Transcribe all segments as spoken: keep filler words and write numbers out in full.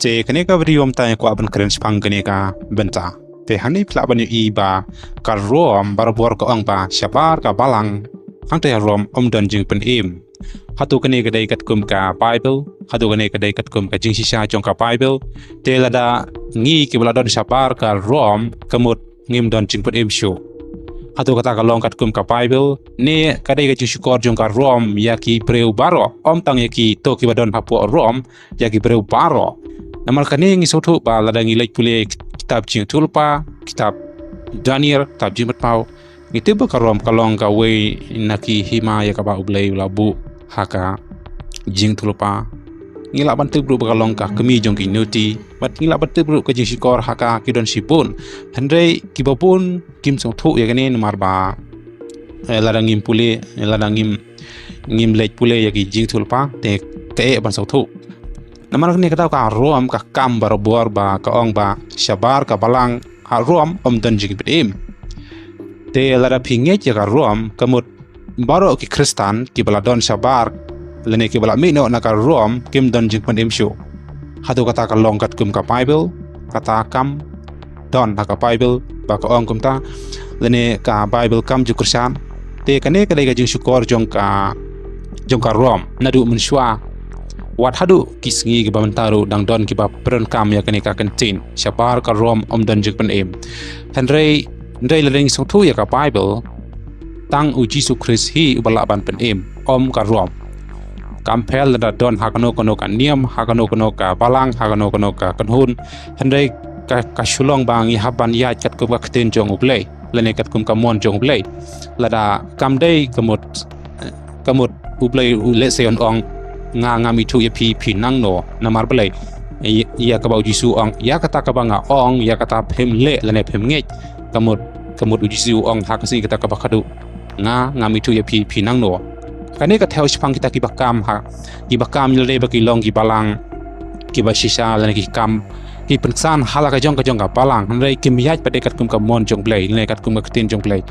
Te kane ka video mynta nga kwah ban kren shaphang kane ka bynta. Te hangne phi lah ban ïohi ba ka Rom barabor ka ong ba shabar ka balang hangta ha Rom ym don jingpynim. Hato kane ka dei katkum ka Bible, hato kane ka dei katkum ka jingshisha jong ka Bible. Te lada ngi kiba la don shabar ka Rom, ka mut ngim don jingpynim shuh. Hato kata ka long katkum ka Bible, ne ka dei ka jingshukor jong ka Rom ïa ki briew baroh, ym tang ïa kito kiba don hapoh Rom, ïa ki briew baroh. Namar kane ngi sngewthuh ba lada ngi leit pule kitab Jingïathuhlypa, kitab Daniel, kitab Jingpynpaw, ngi tip ba ka Rom ka long kawei na ki hima ïa kaba U Blei u la buh ha ka Jingïathuhlypa. Ngi lah ban tip ruh ba ka long ka kmie jong ki nuti, bad ngi lah ban tip ruh ka jingshukor ha ka ki don shibun. Hynrei kiba bun kim sngewthuh ïa kane namar ba, eh, lada ngim pule, lada ngim, ngim leit pule ïa ki Jingïathuhlypa, te kaei ban sngewthuh. Namar kane ka daw ka Rom ka kam barabor ba ka ong ba shabar ka balang ha Rom ym don jingpynim. Te lada phi ngeit ïa ka Rom, ka mut baroh ki Khristan kiba la don shabar lane kiba la mih noh na ka Rom kim don jingpynim shuh. Hato kata ka long katkum ka Bible, kata kam don ha ka Bible ba ka ong kumta, lane ka Bible kam ju kyrshan. Te kane ka dei ka jingshukor jong ka, jong ka Rom naduh mynshuwa wat haduh ki sngi kiba mynta ruh dang don kiba pyndonkam ïa kane ka kyntien shabar ka Rom ym don jingpynim. Hynrei, hynrei lada ngi sngewthuh ïa ka Bible, tang U Jisu Khrist hi uba lah ban pynim, ym ka Rom. Kam pher lada don ha kano kano ka niam, ha kano kano ka balang, ha kano kano ka kynhun. Hynrei ka, ka shu long ba ngi hap ban ïaid katkum ka ktien jong U Blei lane katkum ka mon jong U Blei. Lada kam dei ka mut, ka mut U Blei u lehse un ong, nga ngam ithuh ïa phi, phi nangno, namar balei? Ïa, ïa kaba U Jisu u ong, ïa kata kaba nga ong, ïa kata phim leh lane phim ngeit. Ka mut, ka mut U Jisu u ong ha ka sngi kata kaba khadduh, nga ngam ithuh ïa phi, phi nangno. Kane ka thew shaphang kita kiba kam ha, kiba kam ïa lade ba ki long ki balang kiba shisha lane ki kam, ki pynksan ha la ka jong ka jong ka balang, hynrei kim ïaid pat de katkum ka mon jong U Blei lane katkum ka ktien jong U Blei.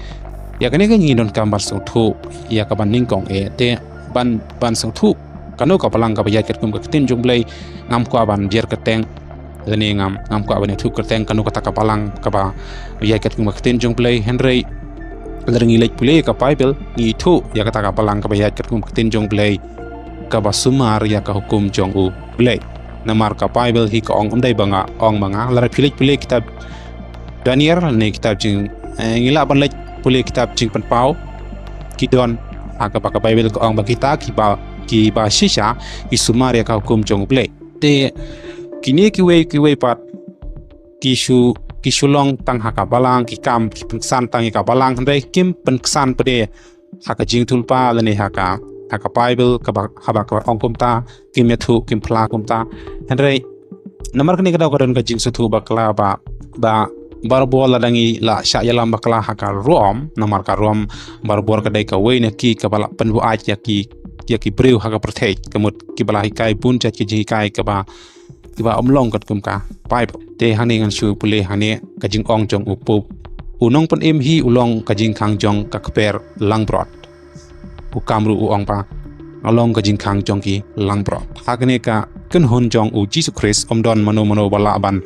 Ïa kane ka ngi donkam ban sngewthuh ïa kaba nyngkong eh, te ban, ban sngewthuh kano ka balang kaba ïaid katkum ka ktien jong U Blei, ngam kwah ban jer kyrteng lane ngam, ngam kwah ban ïathuh kyrteng kano kata ka balang kaba ïaid katkum ka ktien jong U Blei. Hynrei lada ngi leit pule ka Bible, ngi ithuh ïa kata ka balang kaba ïaid katkum ka ktien jong U Blei, kaba sumar ïa ka hukum jong U Blei. Namar ka Bible hi ka ong, ym dei ba nga ong ma nga. Lada phi leit pule kitab Daniel ne kitab Jing, eh, ngi lah ban leit pule kitab Jingpynpaw, ki don ha kaba ka Bible ka ong ba kita kiba, kiba shisha ki sumar ïa ka hukum jong U Blei. Te kine kiwei kiwei pat ki shu, ki shu long tang ha ka balang, ki kam ki pynksan tang ïa ka balang, hynrei kim pynksan pat de ha ka Jingïathuhlypa lane ha ka, ha ka Bible kaba, haba ka ong kumta, kim ïathuh, kim phla kumta. Hynrei namar kane ka daw ka don ka jingsngewthuh bakla ba, ba barabor lada ngi la shah ïalam bakla ha ka Rom, namar ka Rom barabor ka dei kawei na ki kaba la pynbuaid ïa ki, ïa ki briew ha ka pyrthei, ka mut kiba la hikai bun jait ki jinghikai kaba, kiba ym long katkum ka Bible. Te hangne ngan shu pule hangne ka jingong jong u Pope. U nongpynim hi u long ka jingkhang jong ka kper langbrot. U Kam ruh u ong ba nga long ka jingkhang jong ki langbrot. Ha kane ka kynhun jong U Jisu Khrist ym don mano mano ba lah ban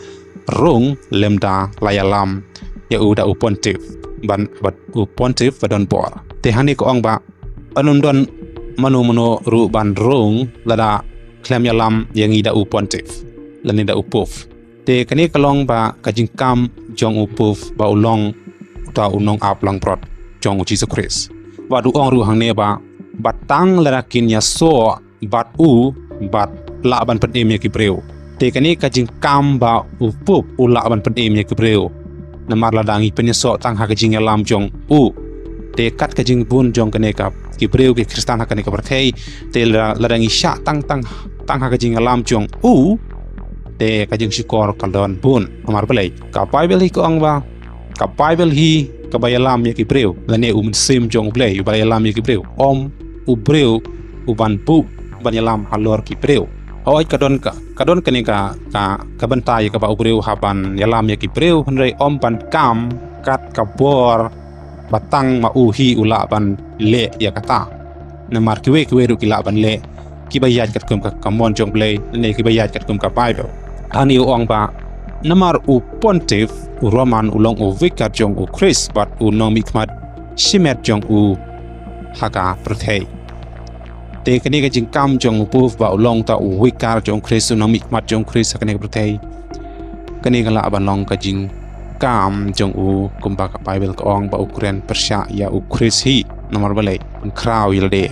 rung lymda la ïalam ïa u da u pontiff, ban, bad u pontiff ba don bor. Te hangne ka ong ba ym don mano mano ruh ban rung lada khlem ïalam ïa ngi da u pontiff lane da u Pope. Te kane ka long ba ka jingkam jong u Pope ba u long uta u nongap langbrot jong U Jisu Khrist. Bad u ong ruh hangne ba, ba tang lada kin ïasoh bad u, bad lah ban pynim ïa ki briew. Te kane ka jingkam ba u Pope u lah ban pynim ïa ki briew. Namar lada ngi pynïasoh tang ha ka jingïalam jong u, te kat ka jingbun jong kane ka, ki briew ki Khristan ha kane ka pyrthei, te lada, lada ngi shah tang, tang, tang ha ka jingïalam jong u, te ka jingshukor ka don bun. Namar balei? Ka Bible hi ka ong ba, ka Bible hi kaba ïalam ïa ki briew, lane u Mynsiem jong U Blei uba ïalam ïa ki briew, ym u briew uban buh ban ïalam halor ki briew. Hooid ka don ka, ka don kane ka, ka, ka bynta ïa kaba u briew hap ban ïalam ïa ki briew, hynrei ym ban kam kat ka bor ba tang ma u hi u lah ban leh ïa kata. Namar kiwei kiwei ruh ki lah ban leh, kiba ïaid katkum ka, ka mon jong U Blei, ne kiba ïaid katkum ka Bible. Hangne u ong ba namar u Pontiff u Roman u long u vikar jong u Khrist bad u nongmihkhmat shimet jong u ha ka pyrthei. Te kane ka jingkam jong u Pope ba u long ta u vikar jong u Khrist, u nongmihkhmat jong u Khrist ha kane ka pyrthei, kane ka lah ban long ka jingkam jong u kumba ka Bible ka ong ba u kren pyrshah ïa u Khrist hi. Namar balei? Ban khraw ïa lade,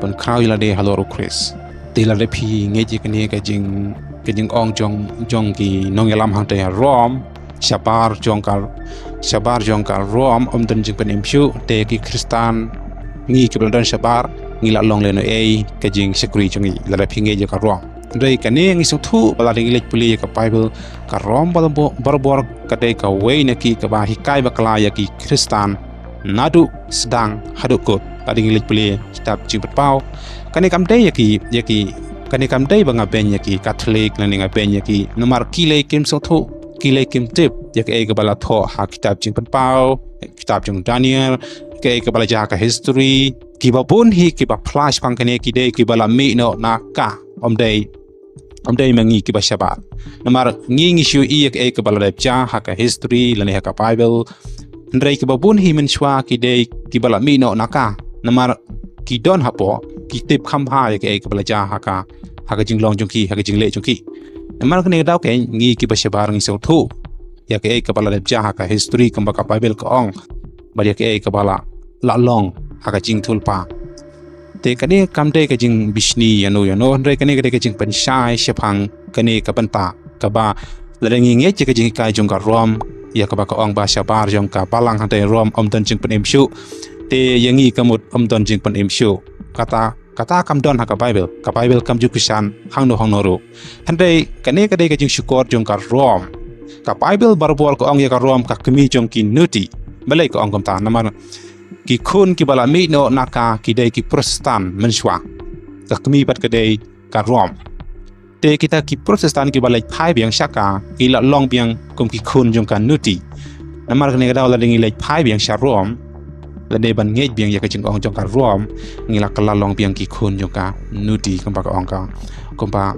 ban khraw ïa lade halor u Khrist. Te lada phi ngeit ïa kane ka jing, ka jingong jong, jong ki nongïalam hangta ha Rom, shabar jong ka, shabar jong ka Rom ym don jingpynim shuh, te ki Khristan ngi kiba la don shabar ngi la long lehnohei ka jingshakri jong ngi lada phi ngeit ïa ka Rom. Hynrei kane ngi sngewthuh ba lada ngi leit pule ïa ka Bible, ka Rom barabor, barabor ka dei kawei na ki kaba hikai bakla ïa ki Khristan naduh sdang haduh kut. Lada ngi leit pule kitab Jingpynpaw, kane kam dei ïa ki, ïa ki, kane kam dei ba nga beiñ ïa ki Katholik lane nga beiñ ïa ki, namar ki lei kim sngewthuh, ki lei kim tip ïa kaei kaba la thoh ha kitab Jingpynpaw, kitab jong Daniel, kaei kaba la jia ha ka history. Kiba bun hi kiba phla shaphang kane ki dei kiba la mih noh na ka, ym dei, ym dei ma ngi kiba shabar. Namar ngi ngi shu ïohi ïa kaei kaba la dep jia ha ka history lane ha ka Bible. Hynrei kiba bun hi mynshuwa ki dei kiba la mih noh na ka, namar ki don hapoh, ki tip kham bha ïa kaei kaba la jia ha ka, ha ka jinglong jong ki, ha ka jingleh jong ki. Namar kane ka daw kein ngi kiba shabar ngi sngewthuh ïa kaei kaba la dep jia ha ka history kumba ka Bible ka ong, bad ïa kaei kaba la, la long ha ka jingïathuhlypa. Te kane kam dei ka jingbishni ïano ïano, hynrei kane ka dei ka jingpynshai shaphang kane ka bynta kaba lada ngi ngeit ïa ka jinghikai jong ka Rom, ïa kaba ka ong ba shabar jong ka balang hangta ha Rom ym don jingpynim shuh, te ïa ngi ka mut ym don jingpynim shuh. Kata, kata kam don ha ka Bible, ka Bible kam ju kyrshan hangno hangno ruh. Hynrei kane ka dei ka jingshukor jong ka Rom. Ka Bible barabor ka ong ïa ka Rom ka kmie jong ki nuti. Balei ka ong kumta? Namar ki khun kiba la mih noh na ka ki dei ki Protestant mynshuwa. Ka kmie pat ka dei ka Rom. Te kita ki Protestant kiba leit phai biang sha ka, ki la long biang kum ki khun jong ka nuti. Namar kane ka daw lada ngi leit phai biang sha Rom, lada ban ngeit biang ïa ka jingong jong ka Rom, ngi la kylla long biang ki khun jong ka nuti kumba ka ong ka, kumba,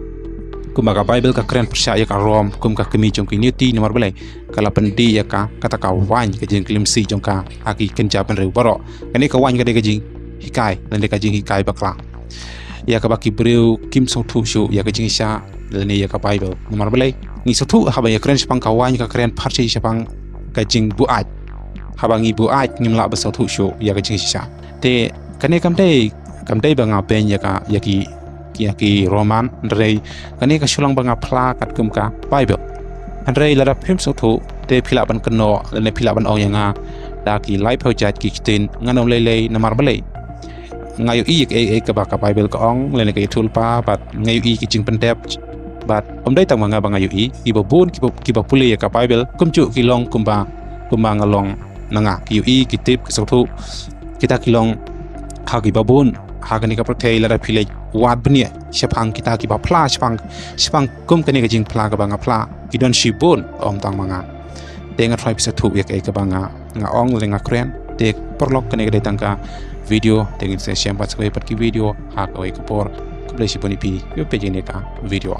kumba ka Bible ka kren pyrshah ïa ka Rom kum ka kmie jong ki nuti. Namar balei? Ka la pyndih ïa ka, kata ka waiñ, ka jingklim sih jong ka ha ki kynja bynriew baroh. Kane ka waiñ ka dei ka jinghikai, lane ka jinghikai bakla ïa kaba ki briew kim sngewthuh shuh ïa ka jingshisha lane ïa ka Bible. Namar balei? Ngi sngewthuh haba ïa kren shaphang ka waiñ ka kren pharshi shaphang ka jingbuaid. Haba ngi buaid ngim lah ban sngewthuh shuh ïa ka jingshisha. Te kane kam dei, kam dei ba nga beiñ ïa ka, ïa ki, ïa ki Roman, hynrei kane ka shu long ba nga phla katkum ka Bible. Hynrei lada phim sngewthuh te phi lah ban kynnoh lane phi lah ban ong ïa nga da ki laiphew jait ki ktien, ngan ym lei lei. Namar balei? Nga ïohi ïa kaei kaei kaba ka Bible ka ong lane ka ïathuhlypa, bad nga ïohi ki jingpyndep, bad ym dei tang ma nga ba nga ïohi, kiba bun kiba, kiba pule ïa ka Bible kumjuh ki long kumba, kumba nga long na nga, ki ïohi, ki tip, ki sngewthuh. Kita ki long ha kiba bun ha kane ka pyrthei. Lada phi leit wad bniah shaphang kita kiba phla shaphang, shaphang kum kane ka jingphla kaba nga phla, ki don shibun, ym tang ma nga. Te nga tharai phi sa thuh ïa kaei kaba nga, nga ong lane nga kren. Te paralok, kane ka dei tang ka video, te ngin sa ïashem pat sa kawei pat ki video ha kawei ka por. Khublei shibun ïa phi kiba peit ïa kane ka video.